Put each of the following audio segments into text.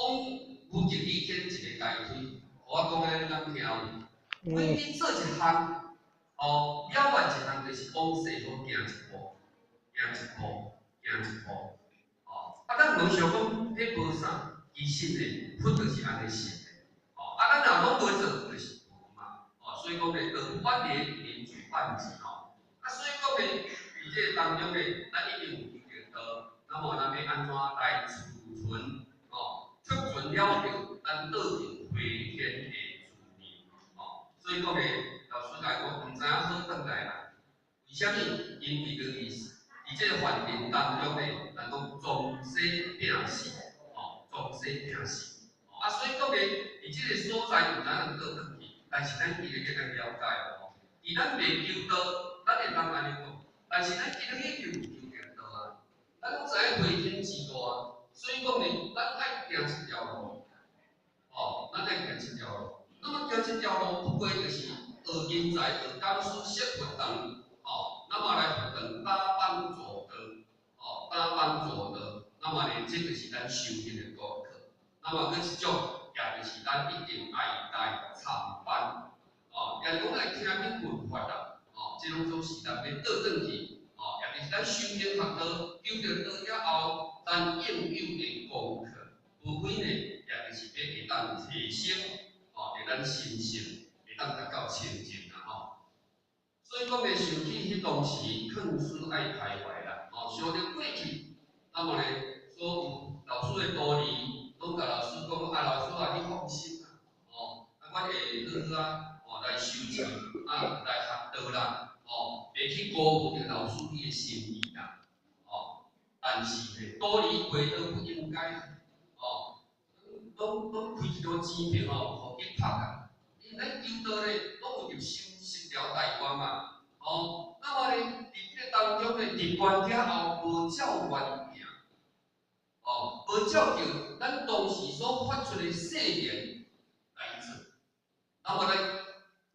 往求得理天一个階梯，我講咧，你敢聽有？每你做一項，哦，了願一項，就是往西方行一步，行一步，行一步，哦。啊，咱無想講，彼無啥，其實呢，佛就是按呢想的，哦。啊，咱若攏無做，就是無嘛，哦。所以講呢，得萬年連舉半級吼。啊，所以講呢，佇這個當中呢，咱一定有求得道，那麼咱欲按怎來儲存，哦，儲存了著咱倒轉回天的資糧，哦。所以講呢，老師共講，毋知影好轉來啦。為啥物？因為就是佇這個環境當中呢，咱講終生病死，哦，終生病死。啊，所以講呢，佇這個所在毋知影倒轉去，但是咱今日會當了解哦。佇咱未求道，咱會當按呢講，但是咱今日已經有求著道啊，咱攏知影回天之道啊，所以講呢，咱愛行這條路，哦，咱愛行這條路。那麼行這條路，不過就是學人才、學講師、識佛堂，哦，那麼來佛堂打枋坐道，哦，打枋坐道，那麼呢，這就是咱修行的功課。那麼閣一種，也就是咱一定愛來參班，哦，也是講來聽經聞法啦，哦，這攏總是咱欲倒轉去，哦，也就是咱修行學道、求著道了後，咱應有的功課，無非呢，也就是欲會當提升，哦，佇咱心性會當達到清淨啦，吼。所以講呢，想起彼當時，勸師愛開懷啦，哦，想著過去，那麼呢，所有老師的徒兒，攏共老師講，啊，老師啊，你放心啦，哦，啊，阮會好好啊，哦，來修持，啊，來學道啦，哦，袂去辜負著老師你的心意啦，哦，但是呢，徒兒過得不應該，哦，攏攏開一道錢票吼，予去拍啊，因為咱求道咧，攏有入修十條大願嘛，哦，那麼呢，佇這個當中呢，入願了後，無照願行，哦，無照著咱當時所發出的誓言來做，那麼呢，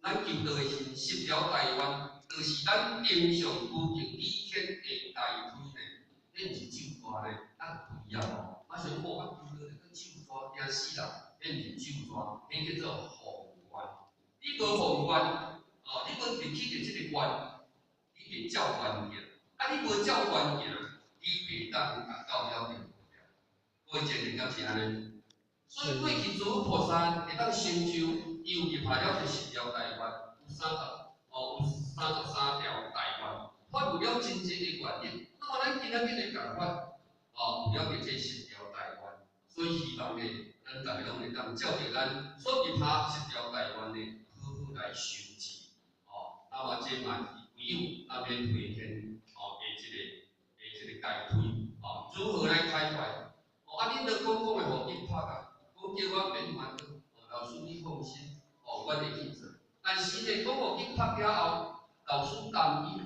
咱求道的時，十條大願，就是咱登上究竟理天的階梯呢，彼毋是咒逝呢，咱不要哦。啊，想講我求道就閣咒逝，驚死人，彼毋是咒逝，彼叫做弘願。你無弘願，哦，你無入去著這個願，你袂照願行。啊，你無照願行，你袂當達到了著目標。各位前面敢是按呢？所以過去諸佛菩薩會當成就，伊有入下了這十條大願，有三十，哦，有33條大願，發有了真正的願力。那麼咱今仔日會共發，哦，有了著這十條大願，所以希望呢，咱逐家攏會當照著咱所入下十條大願呢，好好來修持，哦，那麼這嘛是唯有咱欲回天，哦，的這個階梯，哦，如何來開懷？哦，啊，恁著講講的予去拍啊，講叫我免煩惱，哦，老師你放心，哦，阮會去做。但是呢，講予去拍了後，老師擔憂，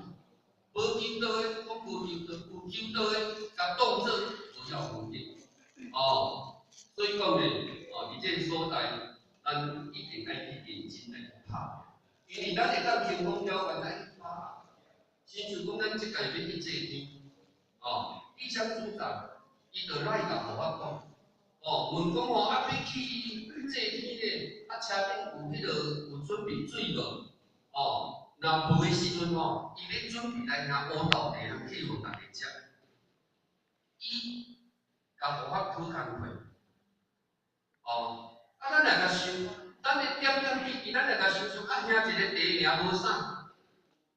無求道的講無求道，有求道的共當做無要目的，哦，所以講呢，哦，佇這個所在，咱一定愛去認真來去拍，因為咱會當輕鬆了願來去拍。親像講咱這屆欲去祭天，哦，地相組長，伊就來共予我講，哦，問講吼，啊，欲去祭天咧，啊，車頂有彼個有準備水無？哦，若無的時陣吼，伊欲準備來遐烏豆茶通去予逐家食。伊共予我討工課，哦，啊，咱來共想，咱咧點點滴滴，咱來共想想，啊，遐一個茶爾無啥，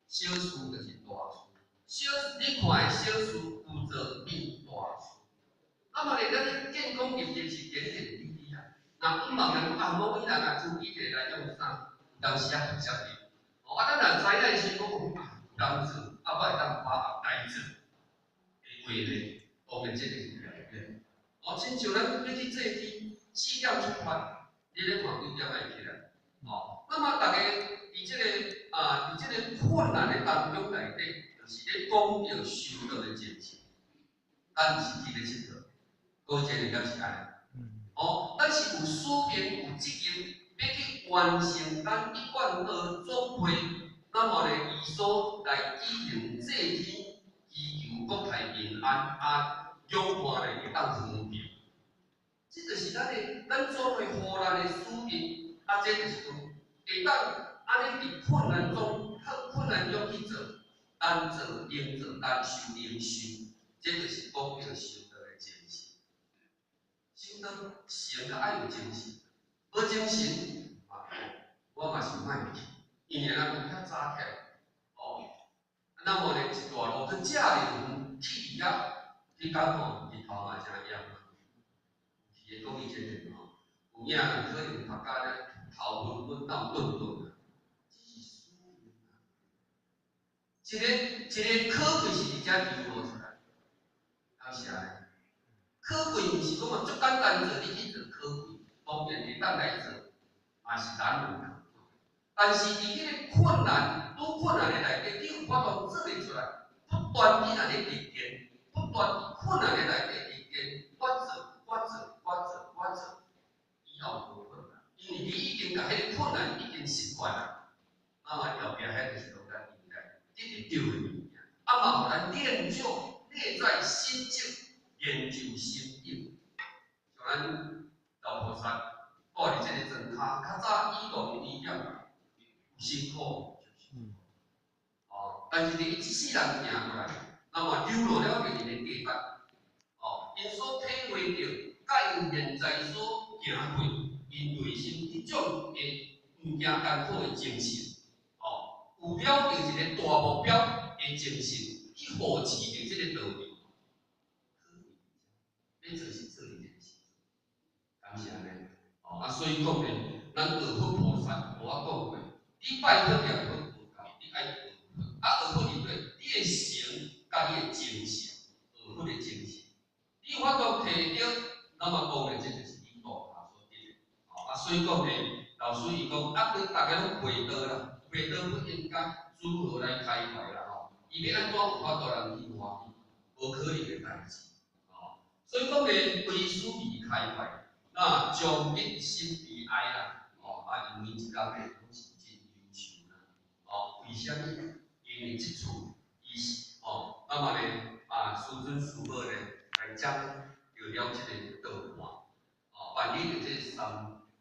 小事就是大事，小你看的小事，有做變大事。啊嘛咧，咱咧建功立業是點點滴滴啊。若毋茫人啊，某位人啊，手機摕來用啥？有當時啊不接的。哦，啊，咱若知影時講，啊，有人做，啊，我會當把握來做，的話咧，當然這個是了解。哦，親像咱欲去祭天，4點出發，你咧看幾點愛起來？哦，那麼逐家佇這個啊，佇這個困難的當中內底，就是咧講著修道的精神。咱毋是去咧𨑨迌，各位這個敢是按呢？哦，咱是有使命、有責任，欲去完成咱一貫道總會，那麼咧，伊所來舉行祭天，祈求國泰民安，啊，兩岸咧會當和平。這就是咱的咱祖輩予咱的使命，啊，這就是講會當按呢佇困難中，困難中去做，難做能做，難受能受，這就是講著修道的精神。修道是應該愛有精神，無精神啊，我嘛是莫去，因為咱較早起來，哦，那麼呢，一大路去遮爾遠去佇遐，彼工吼日頭嘛誠炎啊，有去的講伊這個吼，有影人可能讀甲咧頭昏昏腦頓頓啊，這是使命啊。一個一個可貴是佇遮流露出來，敢是按呢？可貴毋是講啊足簡單做，你去做可貴，當然會當來做，嘛是難能可貴。但是佇彼個困難、拄困難的內底，你有法度做會出來，不斷佇按呢歷練，不斷佇困難的內底歷練，我做，我做，我做，我做，以後無困難，因為你已經共彼個困難已經習慣啊。那麼後壁彼就是講咱應該得著的物件，啊嘛予咱練就內在心境，練就心境。像咱老菩薩蹛佇這個莊跤，較早以農為業，有辛苦，哦，但是佇伊一世人行過來，那麼流露了家己的價值，哦，𪜶所體會著，佮𪜶現在所行過，𪜶內心彼種的毋驚艱苦的精神，哦，有了著一個大目標的精神，去護持著這個道場。欲做是做一件事，敢是按呢？哦，啊，所以講呢，咱學佛菩薩，我講過，你拜佛念佛無夠，你愛學佛，啊，學佛入底，你的誠佮你的精神，學佛的精神，你有法度提著，那麼當然這就是你當下所得的。哦，啊，所以講呢，老師伊講，啊，逐家攏背道啦，背道不應該如何來開懷啦？吼，伊欲按怎有法度人去歡喜？無可能的代誌。所以講咧，歸師而開懷，那將得心悲哀啦，哦，啊，因為這工咧攏是真憂愁啦，哦，為啥物？因為這次伊是哦，那麼咧啊，師尊師母咧來講著了這個道判，哦，辦理著這三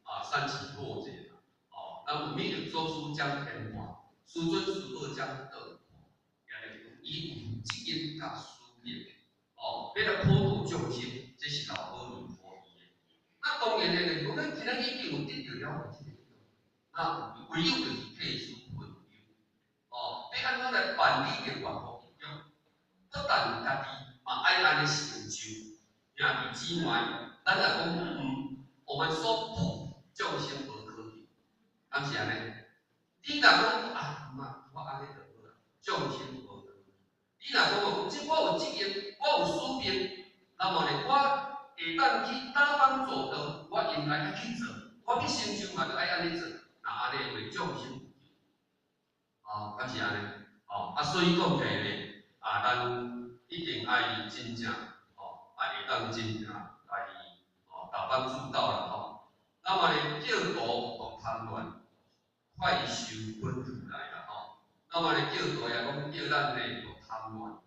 啊三期破解啦，哦，那有物就祖師講天判，師尊師母講道判，也就是講伊有責任佮使命。哦，欲來普度眾生，這是老母娘予伊的。那當然的，就是講咱今仔已經有得著了這個，那唯有就是替師分憂。哦，欲按怎來辦理這個願福中，不但家己嘛愛按呢成就，兄弟姊妹，咱若講毋，我們說不，眾生無可救，敢是按呢？你若講啊，嘛，我按呢就好啊，眾生無可救。你若講哦，這我有責任，我有使命，那麼呢，我會當去打方做道，我應該愛去做，我去成就嘛，就愛按呢做，若按呢話眾生有救，哦，敢是按呢？哦，啊，所以講起來呢，啊，咱一定愛真正，哦，啊，會當真正來，哦，達方助道啦，吼。那麼呢，叫徒莫貪亂，快修本如來啦，吼。那麼呢，叫徒也講叫咱呢莫貪亂，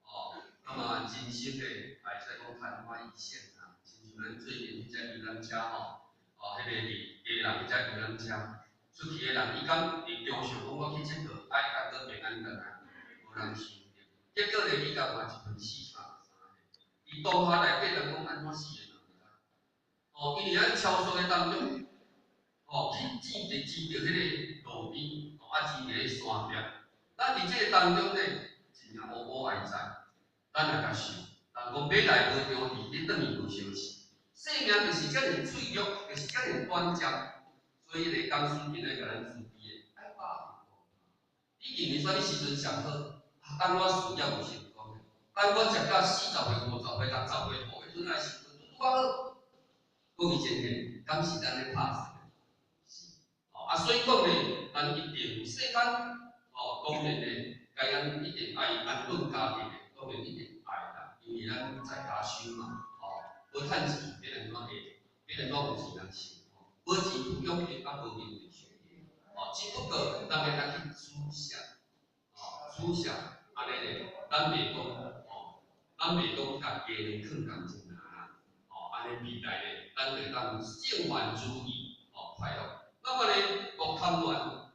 哦，那麼人生呢，會使講曇花一現啊，親像咱最近彼隻遊覽車吼，哦，彼個佇家人彼隻遊覽車，出去的人，伊敢會中想講我去𨑨迌，愛較閣平安轉來，無人想著。結果咧，伊共換一份死33歲，伊當下內底人講按怎死的人毋知。哦，因為喺超速的當中，哦，去撞著撞著彼個路邊，哦，啊，撞佇咧山壁。咱佇這個當中咧，真正烏烏哀哉，咱來共想，人講欲來無長去，欲轉去無相似。生命就是遮爾脆弱，就是遮爾短暫，所以咧，講師今仔共咱慈悲的，愛把握。你認為啥物時陣上好？啊，等我事業有成功，等我食到40歲、50歲、60歲、哦，彼陣仔時陣拄拄仔好。講伊真的，敢是咱咧拍算？是，哦，啊，所以講咧，咱一定世間，哦，當然咧，該咱一定愛安頓家庭的，當然一定愛啦，因為咱在家修嘛，哦，無趁錢，欲按怎過？欲按怎有錢通生活？無錢不養業，啊無名就受業。哦，只不過咱欲較去取捨，哦，取捨，按呢咧，咱袂講，哦，咱袂講共家人囥仝陣啦，哦，按按呢未來咧，咱就會當聖凡如意，哦，快樂。那麼咧，莫貪戀，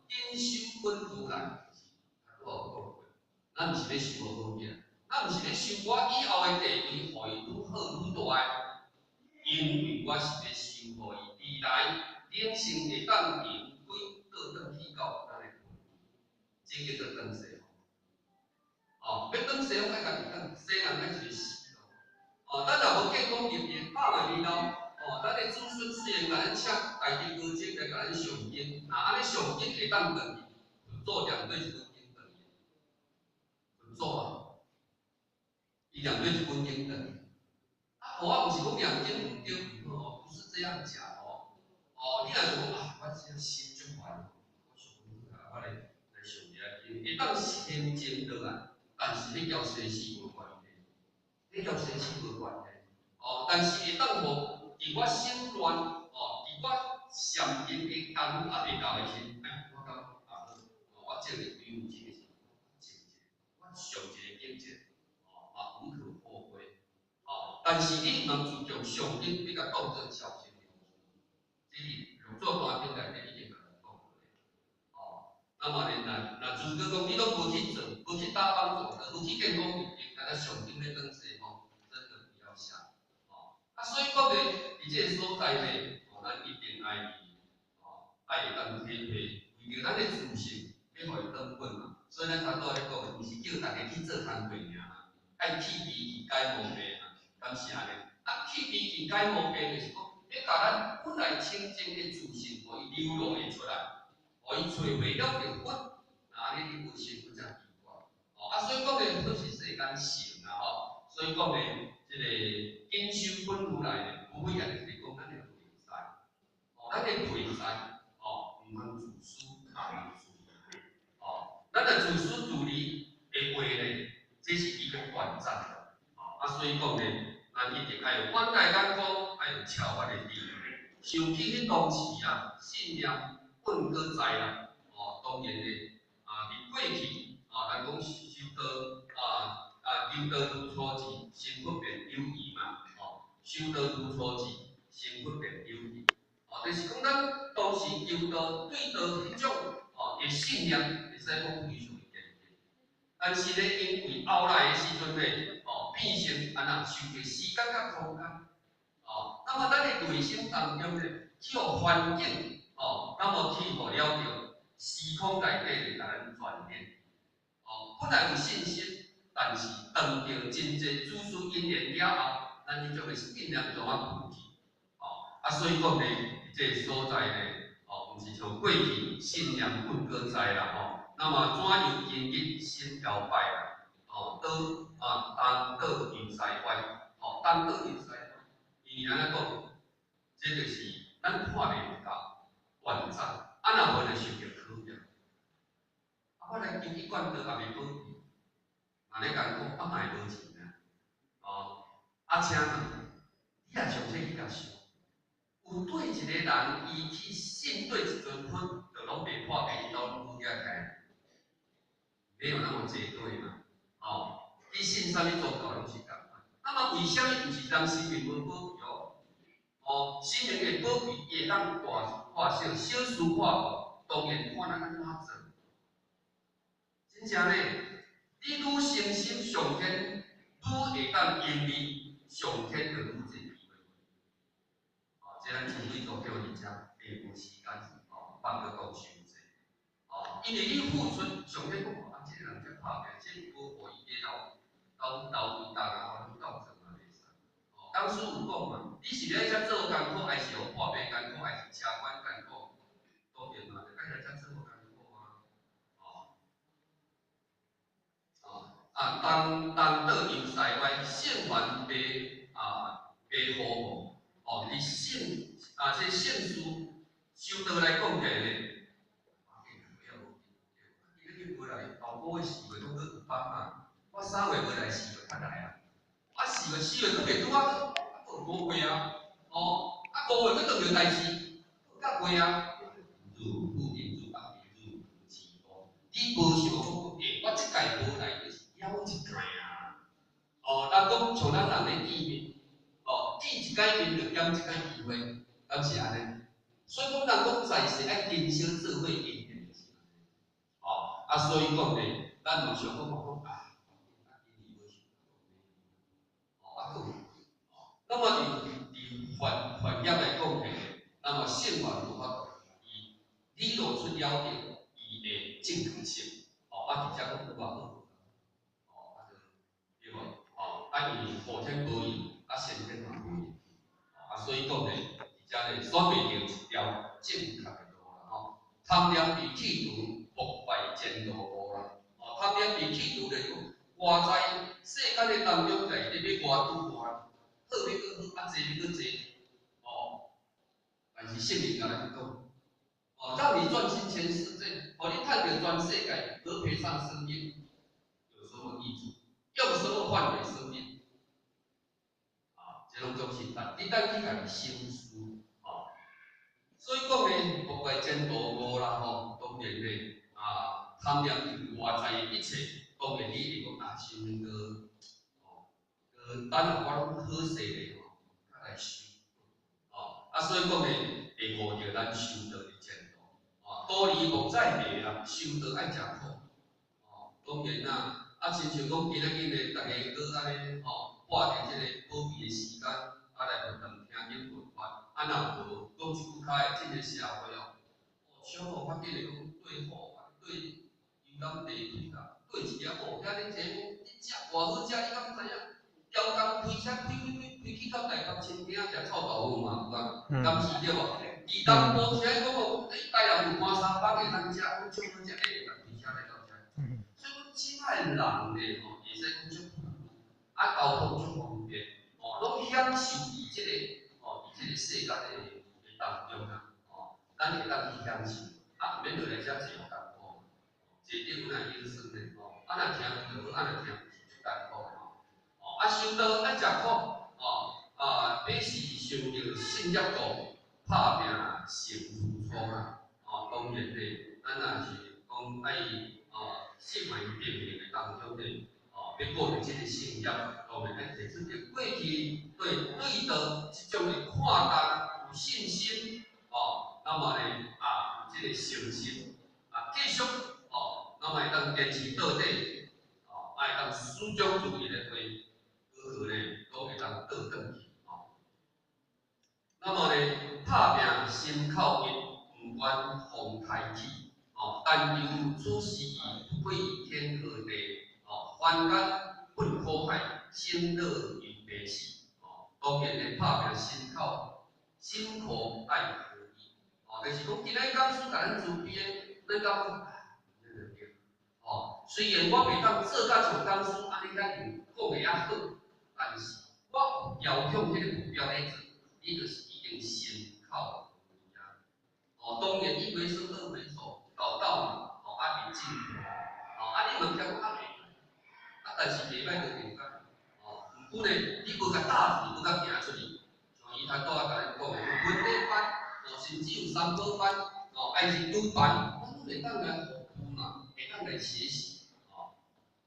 謹修本如來，拄仔有講過，咱毋是咧修好囝，咱毋是咧修我以後的地位，予伊愈好愈大，因為我是咧修予伊未來靈性會當回歸倒轉去到咱的本源，這叫做轉西方。哦，欲轉西方愛家己轉，世人愛一個死路。哦，咱若無建功立業，百萬年後，哦，咱的子孫雖然共咱請大德高僧來共咱誦經，若按呢誦經會當轉去，佛祖念對一本經轉去，佛祖啊，伊念對一本經轉去。啊，我毋是講念經毋對毋好哦，不是這樣講哦。哦，你若是講啊，我這心足煩，我想講啊，我來來誦一下經，會當平靜落來，但是彼交生死無關係，彼交生死無關係。哦，但是會當予佇我心亂，哦，佇我禪定的功夫猶未到的時，哎，我感覺啊好，哦，我正咧對有這個時，靜一下，我誦一個經者，哦，啊，無可厚非，哦，但是你毋通注重誦經，你共當做超生的方式，這是六祖壇經內底已經共咱講過的，哦，那麼呢，若如果講你攏無去做，無去打枋坐坐，無去建功立業，干焦誦經咧轉西方，真的不要想，哦，啊，所以講呢，佇這個所在呢，哦，咱一定愛，哦，愛會當體會，為著咱的自性，欲予伊轉本嘛，所以咱頭拄仔咧講的，毋是叫大家去做工課爾嘛，愛去悲去解毛病嘛，敢是按呢？啊，去悲去解毛病，就是講，欲共咱本來清淨的自性，予伊流露會出來，予伊揣會了著佛，按呢你有成佛才奇怪。哦，啊，所以講呢，佛是世間乘啦吼，所以講呢，這個謹修本如來呢，無非也就是講咱的內在，哦，咱的內在，哦，毋通自私，也毋自利，哦，咱若自私自利的話呢，這是伊較短暫的，哦，啊，所以講呢，咱一定愛有寬大眼光，愛有超越的智慧。想起彼當時啊，信念本閣在啦，哦，當然呢，啊，佇過去，啊，咱講修道，啊啊，求道如初志，成佛便有餘嘛，哦，修道如初志，成佛便有餘，哦，就是講咱當時求道對道彼種，哦，的信念會使講非常的堅定。但是呢，因為後來的時陣呢，哦，變成按怎受著時間佮空間，哦，那麼咱的內心當中呢，去予環境，哦，那麼去予了著時空內底咧，共咱轉變，哦，本來有信心，但是當著真濟諸事因緣了後，咱彼種的信念就啊失去，哦，啊，所以講呢，佇這個所在呢，哦，毋是像過去信念本閣在啦，吼，那麼怎樣今日心搖擺啦，哦，倒啊東倒遊西歪，哦，東倒遊西歪，因為按怎講，這就是咱看袂到短暫，啊，若無就受著考驗。啊，我來求一貫道也袂保庇，若咧艱苦，啊嘛會無錢啊，哦，啊請問，你若上這去共想，有對一個人伊去信對一尊佛，就攏袂破病，伊攏好起來，沒有那麼絕對嘛，哦，你信啥物宗教攏是仝款。那麼為啥物有一人神明無保庇哦？哦，神明會保庇，伊會當大化小，小事化大，當然看咱按怎做。真正呢，你愈誠心上天，愈會當應你，上天就愈濟機會。哦，這咱清水宗叫佇遮，下晡時間，哦，放閣講傷濟。哦，因為你付出，上天講啊，這個人遮拍拼，這無予伊咧留留留規工啊，我當做嘛袂使。哦，當初有講嘛，你是欲遮做艱苦，還是予破病艱苦，還是車關艱苦？當然嘛，就愛來遮做艱苦啊。哦，哦，啊，東東倒遊西歪，聖凡白啊白好無？哦，佇聖啊，這聖事修道來講起來呢，伊你無來頭個月四月攏閣有放啊，我3月無來4月才來啊，啊4月4月閣袂拄啊，啊閣有5月啊，哦，啊5月閣遇著代誌，閣過啊，如不如啊如是哦，你無想講，欸，我這屆無來就是枵一屆啊，哦，人講像咱人咧見面，哦，見一屆擺面就減一擺機會，敢是按呢？所以講人講在世愛珍惜做伙因緣就是按呢。哦，啊，所以講呢，咱嘛想講講啊，啊，今年無想哦，啊，閣有，哦，那麼佇梵梵業來講呢，那麼聖法無法度伊理路出了著伊的正確性，哦，啊，而且閣有偌好，哦，啊，對無？哦，啊，因為後天保佑，啊，先天嘛保佑，啊，所以講呢，佇遮呢選袂著一條正確的路啦，吼。貪念被去除，復敗前途無啦。哦，貪念被去除就是講，活在世間的當中，在咧欲偌拄偌，好欲閣好，啊濟欲閣濟，哦。但是聖人共咱講，哦，讓你賺盡全世界，予你趁著全世界，何賠上生命？有什麼益處？用什麼換回生命？啊，這攏總是值得咱去共伊深思，哦。所以講呢，復敗前途無啦吼，當然呢，啊，貪念佇外在的一切，當然你會講啊，傷過，哦，閣等下我攏好勢咧吼，較來修，哦，啊，所以講呢，會誤著咱修道的前途，哦，道理莫在下啦，修道愛食苦，哦，當然啦，啊，親像講今仔日呢，逐家閣按呢，吼，撥著這个寶貴的時間，啊來佛堂聽經聞法，啊若無講一句較會這个社會哦，哦，小可較緊的講對好啊，對油柑地區啦，對一個哦，遐咧坐講，你食偌好食，你敢知影？刁工開車開開開開去到台北墘頂食臭豆腐嘛有啊，敢是對無？佇東部聽講哦，你台南有搬沙包會當食，講少好食，會當開車來到遮。所以講這擺人呢，吼，會使講足啊，交通足方便，哦，攏享受佇這個，哦，佇這個世間的當中啊，哦，咱會當去享受，啊，毋免落來遮坐予艱苦，坐頂有哪會腰酸呢？吼，啊，若聽就好，啊，若聽是足艱苦的吼，哦，啊，修道愛食苦，哦，啊，彼是想著信業故，拍拚成如初啦，哦，當然呢，咱若是講愛，哦，聖凡定命的當中呢，哦，欲顧著這个信業，當然愛提出著過去對對道這種的看重有信心，哦，那麼呢，啊，有這个誠心，啊，繼續，哦，那麼會當堅持到底，哦，啊，會當始終如一的話，如何呢，攏會當倒轉去，哦。那麼呢，拍拚心口一，毋願風颱起，哦，但求此時宜，不愧天和地，哦，凡間奔苦海，心樂猶未死，哦，當然呢，拍拚心口，心口愛合一，哦，就是講今仔講師共咱慈悲的，咱感覺啊，對，哦，雖然我袂當做甲像講師按呢遐爾講的遐好，但是我有朝向彼个目標咧做，你就是已經心口合一啊。哦，當然一回生二回熟，老道嘛，哦，啊會進步，哦，啊你嘛聽講啊袂歹，啊但是袂歹就袂歹，哦，毋過呢，你無共踏出去，無共行出去，像伊頭拄仔共咱講的，有分體班，哦，甚至有三寶班，哦，愛是賭班，咱攏會當來服務嘛，會當來學習，哦，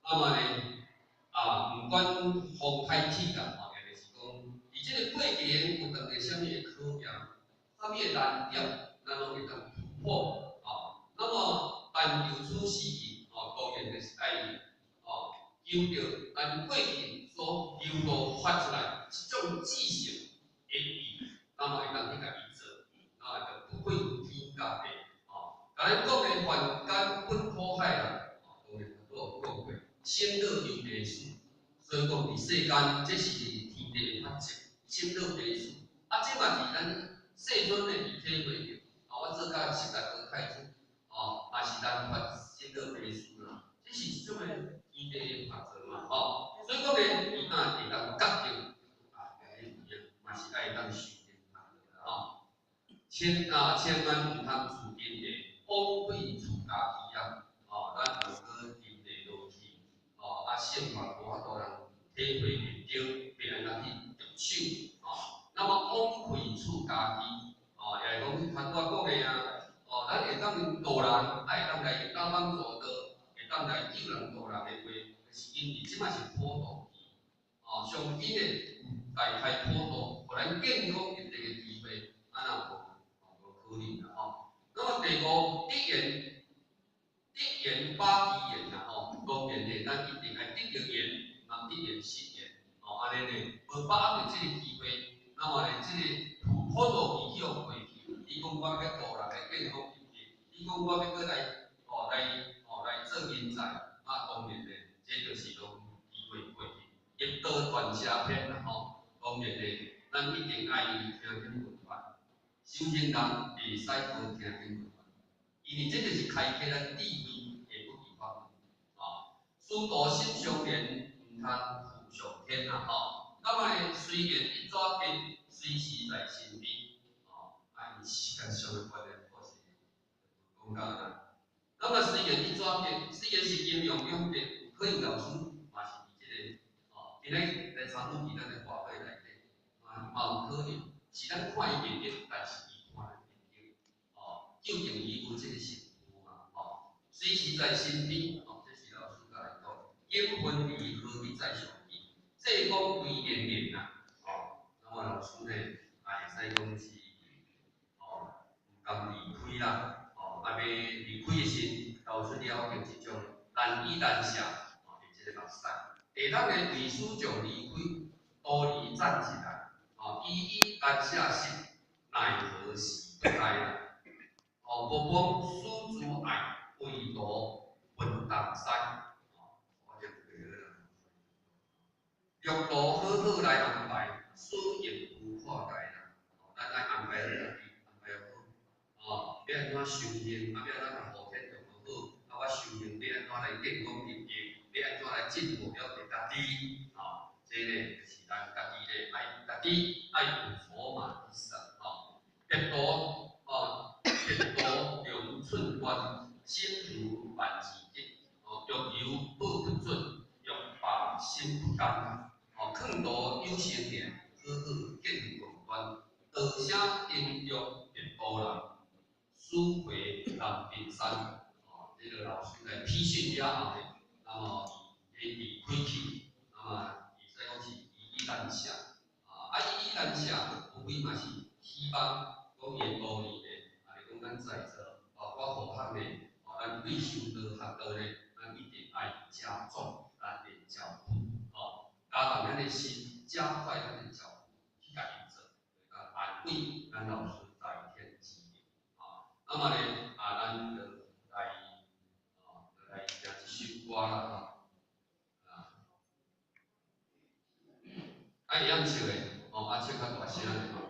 那麼呢，啊，毋管風颱起啦，哦，也就是講，佇這个過程有當個啥物的考驗，啥物的難點，咱攏會當突破，哦，那麼但求此時宜，哦，當然就是愛，哦，求著咱過去所流露發出來這種知性的意，那麼會當去共伊做，那就不愧天甲地，哦，共咱講的凡間奔苦海啦，哦，當然拄有講過，生老憂病死，所以講佇世間，這是天地的法則，生老病死，啊，這嘛是咱世尊呢佇體會著，啊，我做甲膝蓋哥開始，哦，也是難發生老病死啦，這是一種的天地的法則嘛，吼，所以講呢，伊若會當覺著，啊，原來有影，嘛是愛當修煉吼，千啊千萬毋通自定的枉費出家己啊，哦，咱若閣沉地落去，哦，啊，聖法無法度人體會袂著，袂按怎去著手，哦，那麼枉費出家己，哦，也會講頭拄仔講的啊，哦，咱會當度人，啊會當來搭幫助道，會當來救人度人的話，是因為這擺是普度期，哦，哦，上緊的有大開普度，予咱健康入地的機會，啊若無，無可能啦吼。那麼第五，得緣，得緣把機緣啦吼，當然咧，咱一定愛得著緣，毋通得緣失緣，哦，按呢咧，無把握著這个機會，那麼咧，這个普度機去予過去，你講我欲度人來健康入地，你講我欲閣來，哦來，哦來做人才，啊當然咧，這就是講機會過去。一刀斷邪偏啦吼，當然咧，咱一定愛聽經聞法，修行人袂使無聽經聞法，因為這就是開啟咱智慧的不二法門。啊，師徒心相連，毋通負上天啦吼。那麼咧，隨緣一紙結，隨時在身邊。哦，啊，因時間上的關係，確實講到啦。那麼隨緣一紙結，雖然是陰陽兩別，有可能老師嘛是佇這個。今日來參與佇咱的法會內底，嘛嘛有可能是咱看伊袂著，但是伊看咱會著。哦，究竟伊有這个成就嘛？哦，隨時在身邊，哦，這是老師共來講。經分離何必再相見？這講歸連連啦，哦，那麼老師呢，也會使講是，哦，毋甘離開啦，哦，啊欲離開的時，流出了就是一種難以難捨，哦，的這个目屎。第六个為師將離開，徒兒站起來，哦，依依難捨心，奈何時不在啦。哦，無忘師之愛，為徒分東西。哦，我就記得啦。六道好好來安排，事業無破大啦。哦，咱愛安排咱家己，安排好。哦，欲按怎修行，啊，欲按怎共後天做好，啊，我修行欲按怎來建功立業。欲按怎來進步了解家己，吼，這咧就是咱家己咧愛家己愛有籌碼意識，吼。別徒哦，別徒兩寸關，心如萬字結，哦，欲求報不準，欲罷心不甘，哦，勸徒有成年，好好見共端，道聲音中別徒人，師回南屏山，哦，這个老師來批訓了後咧。那麼伊離開去，那麼伊使講是依依難捨，啊，依依難捨，無非嘛是希望講伊的徒兒咧，啊，是講咱在座，包括護學咧，哦，咱對修道學道咧，咱一定愛加重咱的腳步，哦，加重咱的心，加快咱的腳步去共伊做，來安慰咱老師在天之靈，啊，那麼咧，啊，咱就來，哦，來聽一首歌啦，吼。啊，會曉唱的，哦，啊，唱較大聲的吼。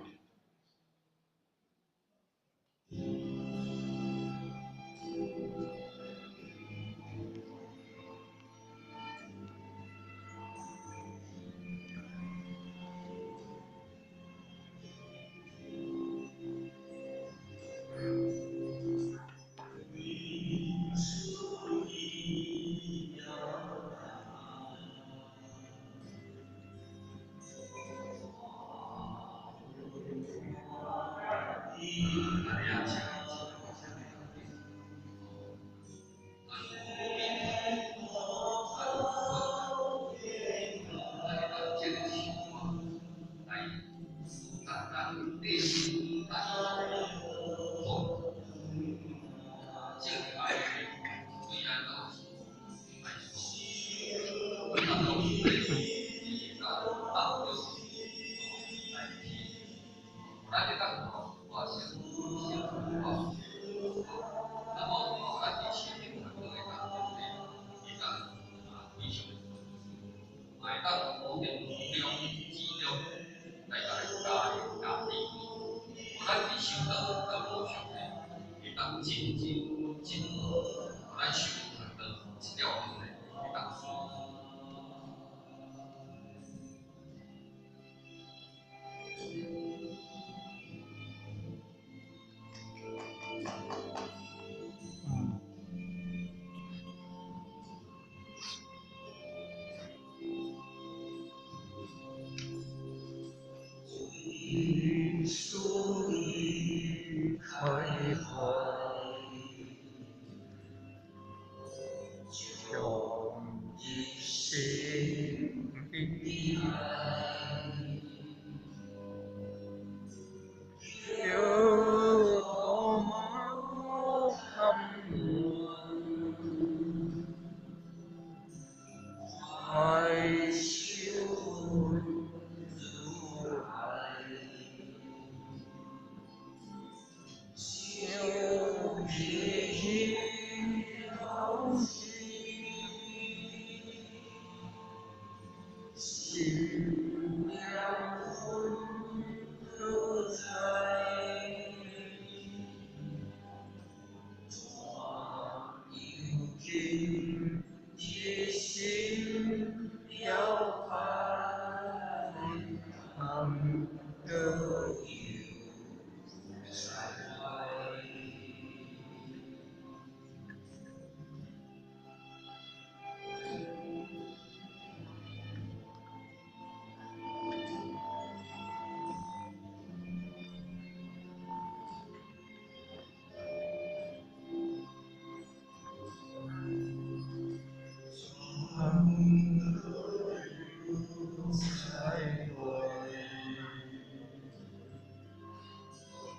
開懷。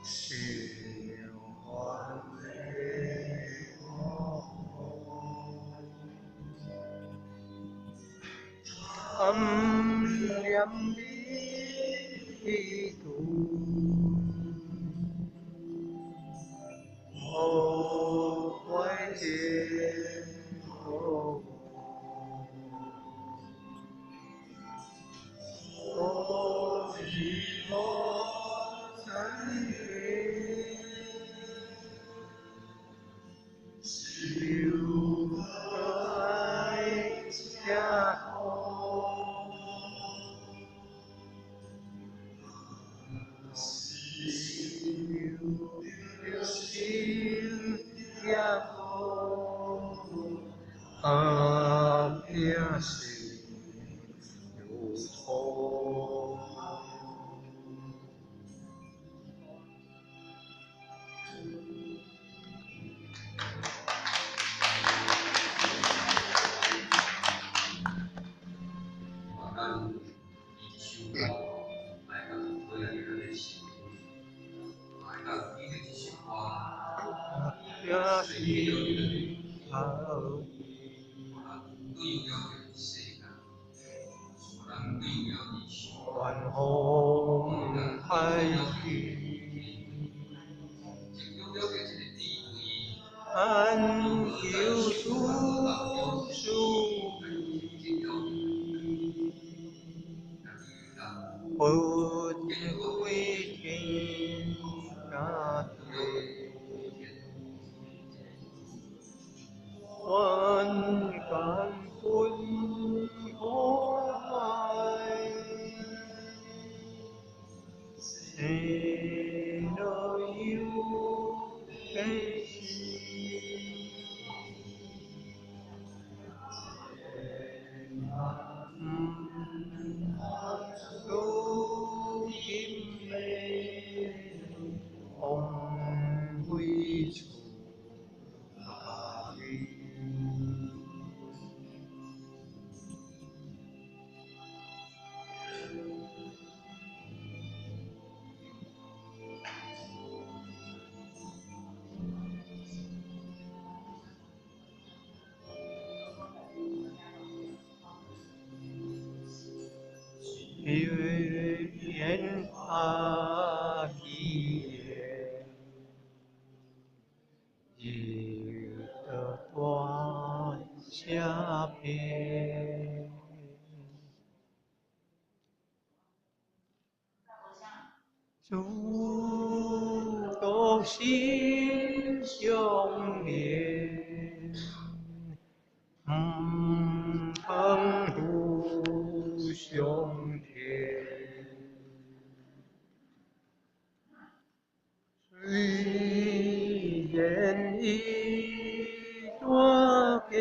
心愿的暗念弥陀，无怪天无希望在修来家阿弥心有痛。咱以这首歌来甲讨论咱的心，来甲记得这首歌，随起了你的，咱对了这世间，咱对了地球，晚风海去，拥有这个智慧，安求处处，佛归天涯地，万感本可爱，谁乐有悲喜？如今的风归处哪里？愿阿弥有得断下边，诸多心相连，毋通互相骗。虽然已大变，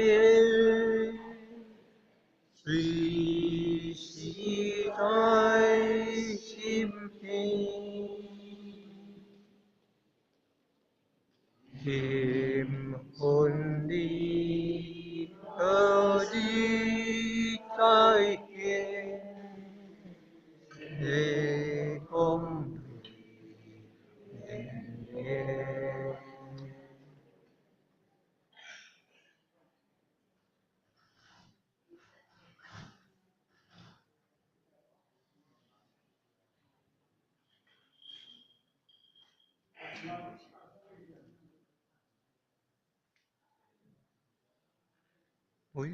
随时在身边。贫困里何日再见？夜空绵绵。为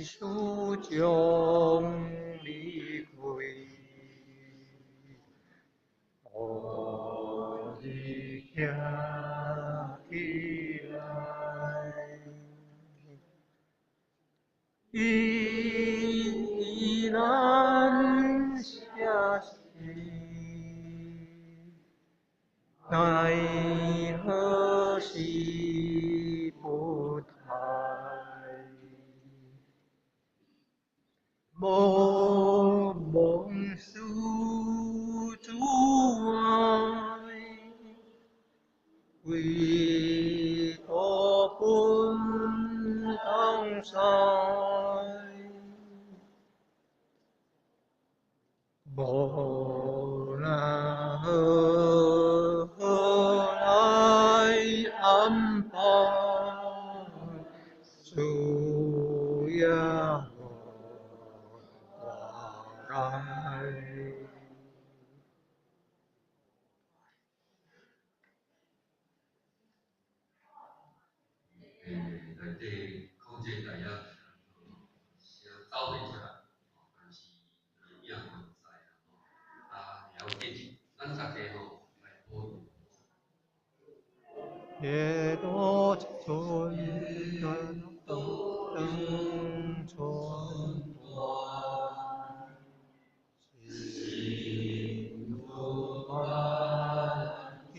书将离归，何日行起来？依难写诗，奈何时不台？无梦思阻碍，为托本当塞。无奈何。內底控制台啊，聲走袂出來，但是影嘛毋知啦吼，啊，袂要緊，咱大家吼來保佑。夜多春斷燈春斷，心如萬地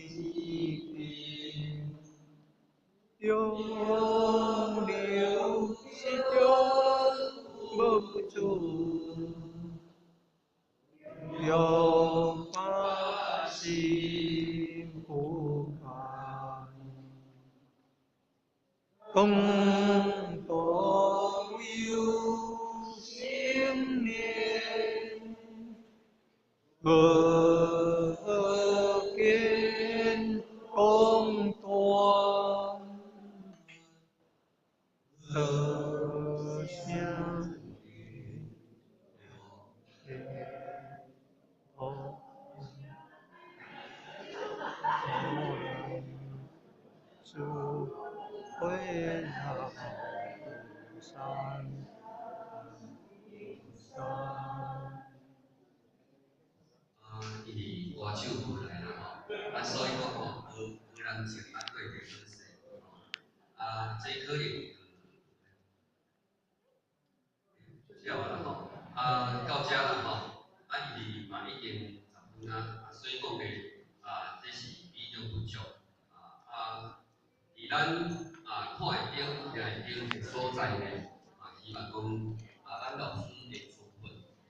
平，永流是中無住，永發心不改。共同有心念，何見功斷？得相主回老山山。啊，伊伫歌手無來啦吼，啊，所以講吼，無無人情啊，過袂好勢吼，啊，這可能了啦吼，啊，到遮啦吼，啊，伊嘛已經10分啊，所以講咧，啊，這是比重不足，啊，佇咱啊看會著、聽會著的所在咧，啊，希望講啊，咱老師會充分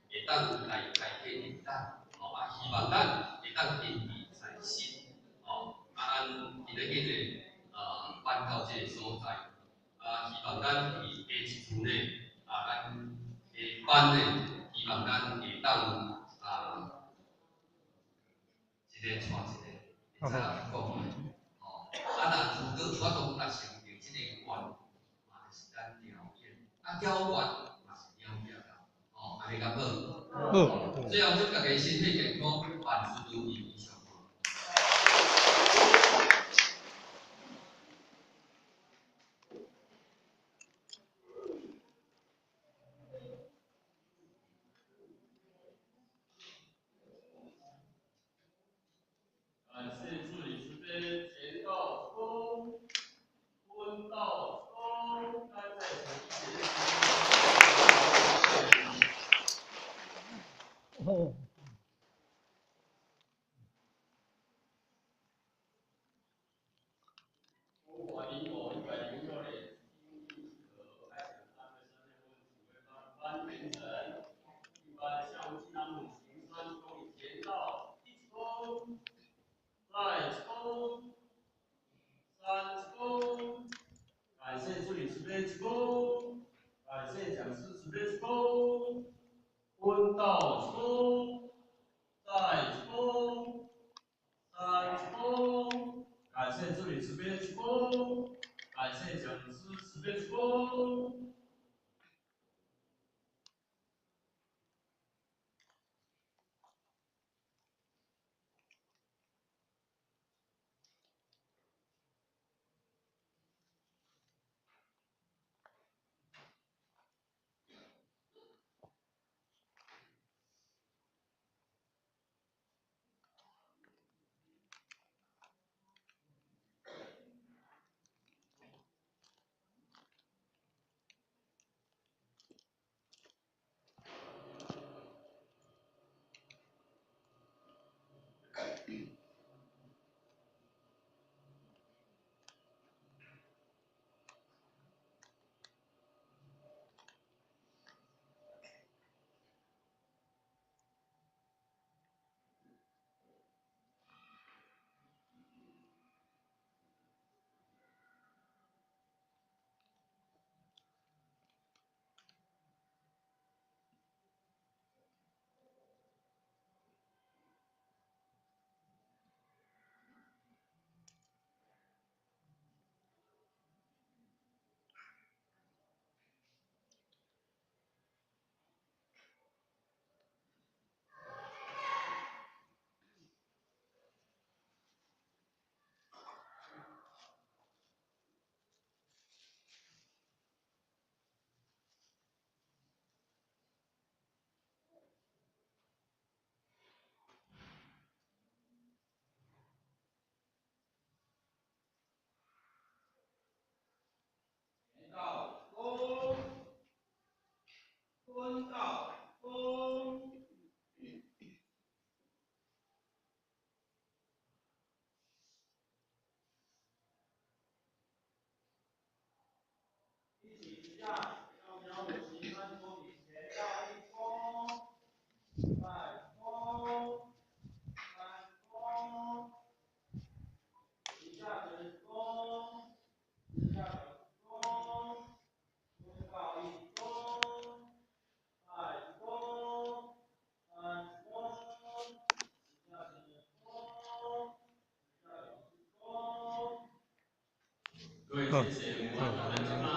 會當來開啟恁咱，吼啊，希望咱會當謹記在心，吼啊，咱今日今日啊辦到這個所在，啊，希望咱佇下一次呢，啊，咱下班呢，希望咱會當啊，一個帶一個，會使來講，吼，啊，若如果有法度達成著這個願，嘛就是咱了願，啊，了願嘛是了業啦，吼，按呢敢好？好。最後祝大家身體健康，萬事如意，以上。感謝助理慈悲，剪刀衝，溫道衝，咱再次謝謝。哦。中華民國106年新一和開始三月三日問指揮班班全程，一班下午金南母行山衝，剪刀一衝，再衝，三衝，感謝助理慈悲鞠躬，感謝講師慈悲鞠躬，溫道衝，再衝，三衝，感謝助理慈悲鞠躬，感謝講師慈悲鞠躬。宣告恭。一起十下，向庙母行三恭礼，前到一恭，二恭，三恭，以下成恭，以下成恭，宣告一恭，二恭，三恭，以下成恭，以下成恭。各位，謝謝。